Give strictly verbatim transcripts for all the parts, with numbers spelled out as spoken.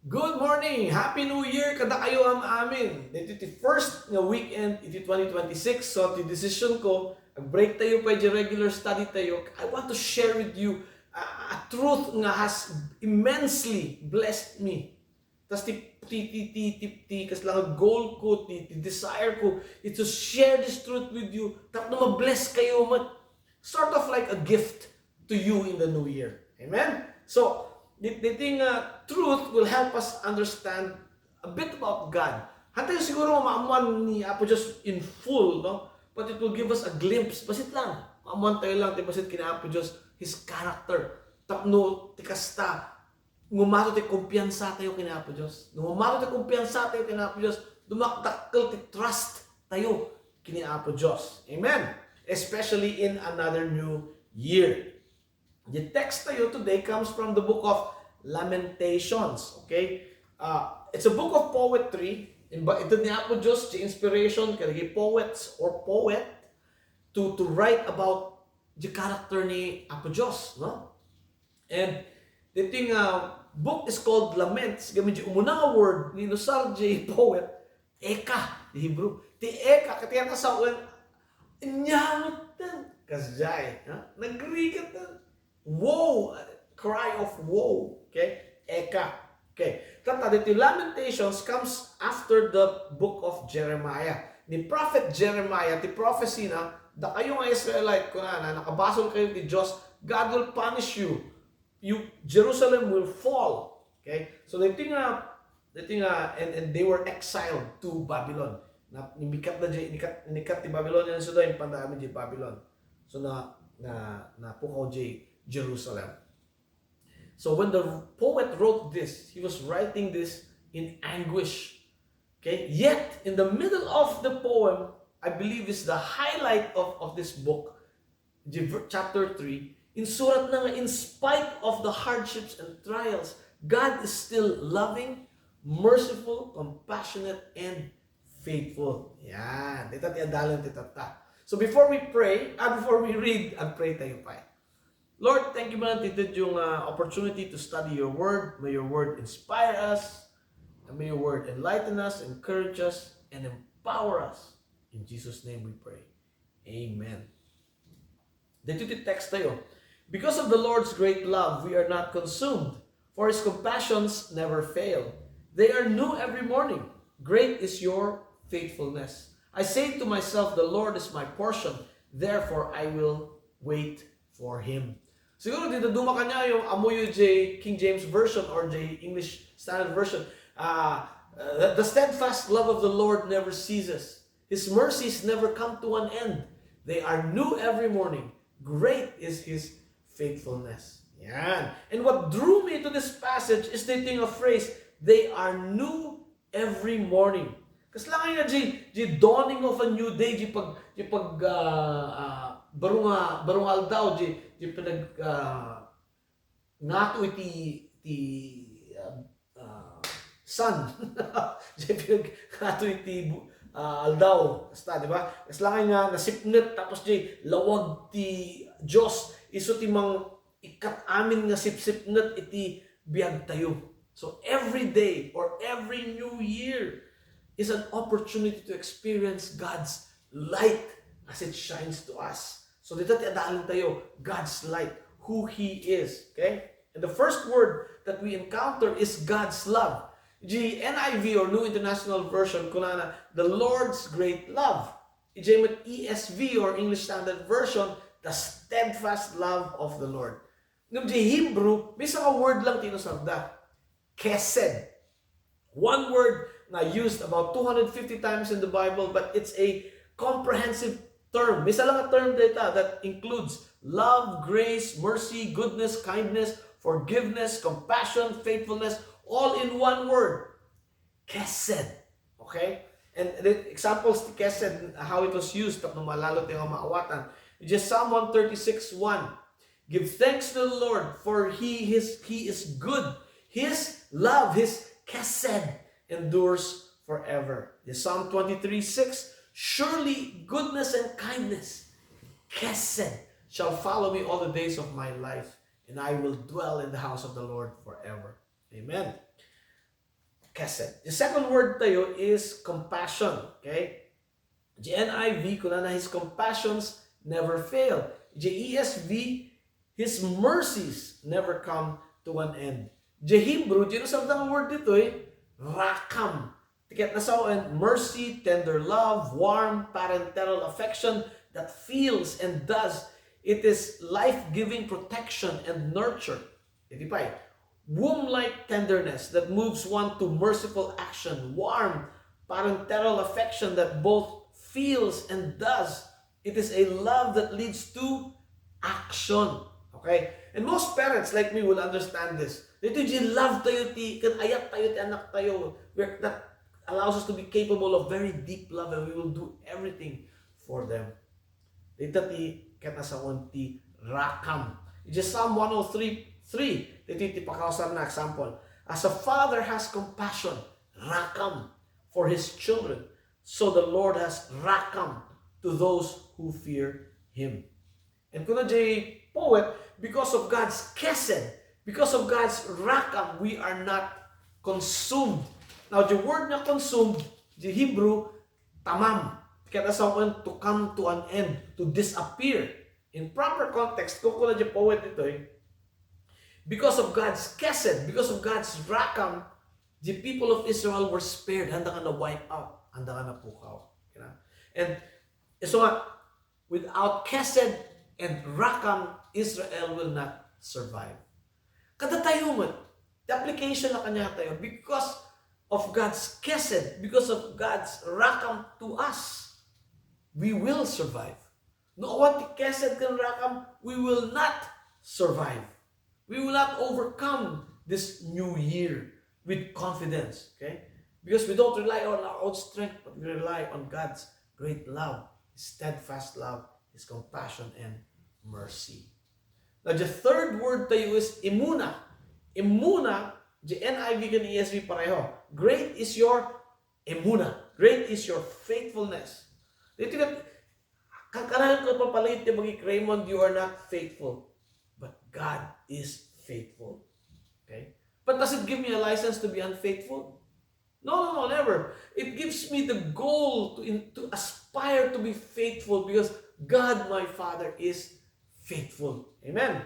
Good morning! Happy New Year kadakayo am-amin! Ditoy ti first nga weekend iti twenty twenty-six, so ti decision ko, ag-break tayo pa iti regular study tayo. I want to share with you a, a truth nga has immensely blessed me. Tas ti, ti, ti, ti, ti, ti kasla nga goal ko, ti, ti desire ko, is to share this truth with you, tapno ma-bless kayo met. Sort of like a gift to you in the new year. Amen? So, the, the thing, uh, truth will help us understand a bit about God. Hantay siguro maammuan ni Apo Diyos in full, no? But it will give us a glimpse. Basit lang. Maammuan tayo lang, ti basit kina Apo Diyos, His character. Tapno, ti kasta, ngumato ti kumpiyansa tayo kina Apo Diyos. No, ngumato ti kumpiyansa tayo kina Apo Diyos, dumakdakkel ti trust tayo kini Apo Diyos. Amen? Especially in another new year. The text tayo today comes from the book of Lamentations. Okay? Uh, it's a book of poetry. Imba-, ito ni Apo Diyos, the inspiration, kadagiti poets or poet to, to write about the character ni Apo Diyos, no? And the thing, uh, book is called Laments. Kami di umuna nga word nga inusar di poet, eka, di Hebrew. Ti eka, katiyan ta sa uwan, inyanguten. Kasjay, ha? Nagrigatan. Woe, cry of woe. Okay? Eka. Okay. Tata, dito Lamentations comes after the book of Jeremiah. Ni Prophet Jeremiah, ti prophecy na, dakayo nga Israelite, kunana, nakabasol kayo ti Diyos, God will punish you. You, Jerusalem will fall. Okay? So, the thing, uh, the thing, uh, and, and they were exiled to Babylon. Na, nibikat na di, nikat, nikat ti Babylonian, so, dahil pandaan di Babylon. So, na, na, napukaw di Jerusalem. So, when the poet wrote this, he was writing this in anguish. Okay? Yet, in the middle of the poem, I believe is the highlight of, of this book, the ver-, chapter three, insurat na nga, in spite of the hardships and trials, God is still loving, merciful, compassionate, and faithful. Yan. Dita ti adalan ti tatta. So before we pray, ah, before we read, ag-pray tayo pa. Lord, thank you man ti yung, uh, opportunity to study your word. May your word inspire us, and may your word enlighten us, encourage us, and empower us. In Jesus' name we pray. Amen. Dito ti text tayo. Because of the Lord's great love, we are not consumed, for his compassions never fail. They are new every morning. Great is your faithfulness. I say to myself, the Lord is my portion, therefore I will wait for him. Siguro dito duma kanya yung amuyo J King James Version or J English Standard Version. Uh, uh, the steadfast love of the Lord never ceases. His mercies never come to an end. They are new every morning. Great is his faithfulness. Yan. And what drew me to this passage is the thing of phrase, they are new every morning. Kasla nga di, di dawning of a new day, di pag, di pag, ah, ah, baro nga, baro nga aldaw, di, di pinag, ah, ngato iti, iti, ah, ah, sun. Di pinag ngato iti bu-, ah, aldaw. Basta, di ba? Kasla nga nasipnget, tapos di lawag ti Diyos, isu ti mang ikkat amin nga sipsipnget iti biag tayo. So every day or every new year is an opportunity to experience God's light as it shines to us. So dito ti adalan tayo, God's light, who He is. Okay? And the first word that we encounter is God's love. The N I V or New International Version, kunana, the Lord's great love. Ijay met E S V or English Standard Version, the steadfast love of the Lord. Ngem di Hebrew, maysa nga word lang ti inusarda. Kesed. One word na used about two hundred fifty times in the Bible, but it's a comprehensive term. Maysa lang a term dita that includes love, grace, mercy, goodness, kindness, forgiveness, compassion, faithfulness, all in one word. Kesed. Okay? And the examples ti kesed, how it was used, tapno malalo tayo nga maawatan. Just Psalm one thirty-six one. Give thanks to the Lord, for he is, he is good. His love, his kesed, endures forever. The Psalm twenty-three six, surely goodness and kindness, kesed, shall follow me all the days of my life, and I will dwell in the house of the Lord forever. Amen. kesed. The second word tayo is compassion. Okay? The N I V, kunana, "His compassions never fail." The E S V, "His mercies never come to an end." The Hebrew, diyan usab nga word ditoy, rakam. Tiket na sao and mercy, tender love, warm parental affection that feels and does. It is life-giving protection and nurture. Iti pay, womb-like tenderness that moves one to merciful action, warm parental affection that both feels and does. It is a love that leads to action. Okay? And most parents like me will understand this. Daytoy diay love tayo ti, ken ayat tayo ti anak tayo, that allows us to be capable of very deep love, and we will do everything for them. Dayta ti ket nasaon ti rakam. Iti Psalm one oh three three, daytoy ti pakausarna, example, "As a father has compassion, rakam, for his children, so the Lord has rakam to those who fear him." And kuna diay poet, because of God's kesed, because of God's rakam, we are not consumed. Now, the word nga consumed, the Hebrew, tamam. Ket nasaon to come to an end, to disappear. In proper context, kung kuna diay poet ditoy, because of God's kesed, because of God's rakam, the people of Israel were spared. Handa nga na-wipe out. Handa nga napukaw. You know? And so nga, without kesed and rakam, Israel will not survive. Kada tayo met, the application na kaniatayo, because of God's kesed, because of God's rakam to us, we will survive. No awan ti kesed ken rakam, we will not survive. We will not overcome this new year with confidence, okay? Because we don't rely on our own strength, but we rely on God's great love, His steadfast love, His compassion, and mercy. Now, the third word tayo is emuna. Emuna, the N I V ken E S V pareho. "Great is your emuna. Great is your faithfulness." Dito nga, kakarayan ko pa pala yung tibagi, "Raymond, you are not faithful." But God is faithful. Okay? But does it give me a license to be unfaithful? No, no, no, never. It gives me the goal to, in, to aspire to be faithful because God, my Father, is faithful. Amen.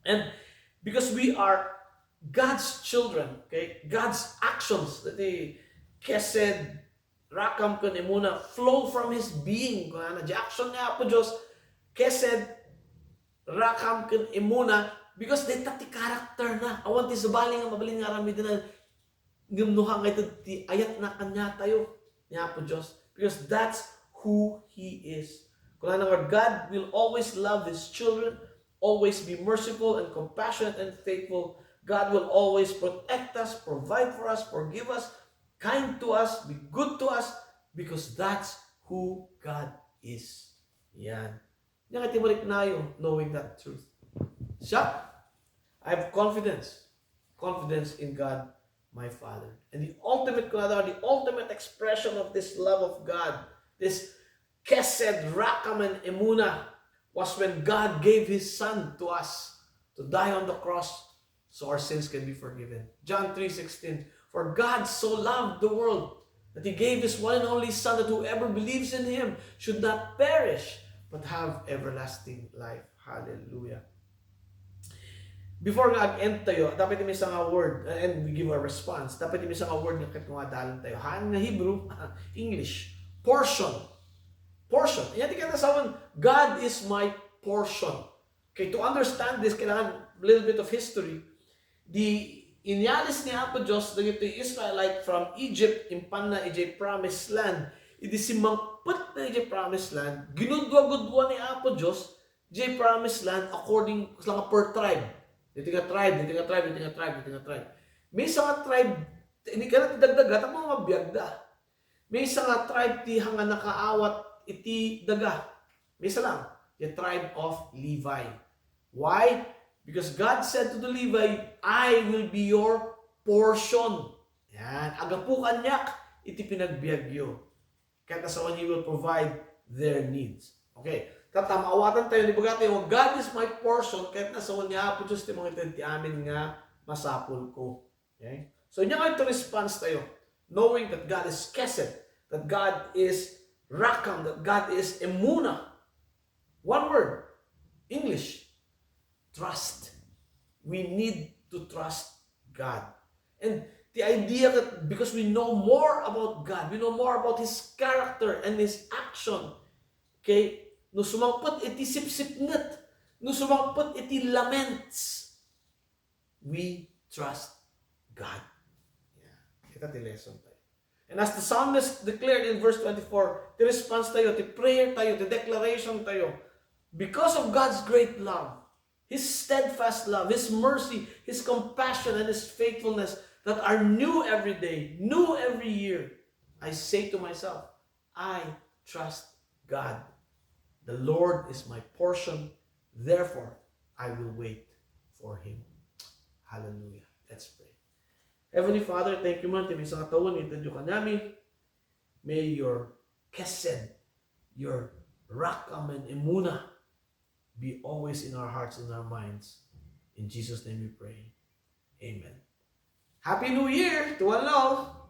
And because we are God's children, okay? God's actions, that the kesed, rakam, ken emuna flow from His being. Kunana, the action ni Apo Dios, kesed, rakam, ken emuna, because dayta ti character na. Awan ti sabali nga mabalin nga aramidena. Ngem no, hangayto ti ayat na kaniatayo ni Apo Dios, because that's who He is. Kunana nga, God will always love His children, always be merciful and compassionate and faithful. God will always protect us, provide for us, forgive us, kind to us, be good to us, because that's who God is. Yan. Ania nga ti mariknayo, knowing that truth? Siak, I have confidence. Confidence in God, my Father. And the ultimate, kunana, the ultimate expression of this love of God, this kesed, rakam, and emuna, was when God gave His Son to us to die on the cross so our sins can be forgiven. John three sixteen, "For God so loved the world that He gave His one and only Son, that whoever believes in Him should not perish, but have everlasting life." Hallelujah. Before nga ag-end tayo, dapat may isa nga word, uh, and we give our response. Dapat may isa nga word nga ket nga dalan tayo. Haan nga Hebrew, English. Portion. Portion. Ania ti kinasawan, "God is my portion." Okay, to understand this, kailangan a little bit of history. Di inialis ni Apo Dios dagiti Israelite from Egypt, impanna idiay promised land. Idi simmangpetna idiay promised land, ginudua-gudua ni Apo Dios diay promised land according, sila nga per tribe. Diti nga tribe, diti nga tribe, diti nga tribe, diti nga tribe. Maysa nga tribe, inikana ti dagdaga, tapno mabiagda. Maysa nga tribe ti hanga nakaawat iti daga. Maysa lang, the tribe of Levi. Why? Because God said to the Levi, "I will be your portion." Yan, agapu kaniak iti pinagbiagyo. Ket nasaon, He will provide their needs. Okay. Tatta, maawatan tayo, ibaga tayo, "God is my portion," ket nasaon ni Apo Dios ti mangited ti amin nga masapulko. Okay? So, ania nga iti response tayo, knowing that God is kesed, that God is rakam, that God is emuna. One word, English, trust. We need to trust God. And the idea that because we know more about God, we know more about His character and His action, okay? No sumangpet iti sipsipnget, no sumangpet iti laments, we trust God. Yeah. Kita ti lesson tayo. And as the psalmist declared in verse twenty-four, ti response tayo, ti prayer tayo, ti declaration tayo, because of God's great love, His steadfast love, His mercy, His compassion, and His faithfulness that are new every day, new every year, I say to myself, I trust God. The Lord is my portion, therefore I will wait for Him. Hallelujah. Let's pray. Heavenly Father, thank you man ti maysa nga tawen nga itedyo kaniami. May your kesed, your rakam and emuna be always in our hearts and our minds. In Jesus' name we pray. Amen. Happy New Year to one and all!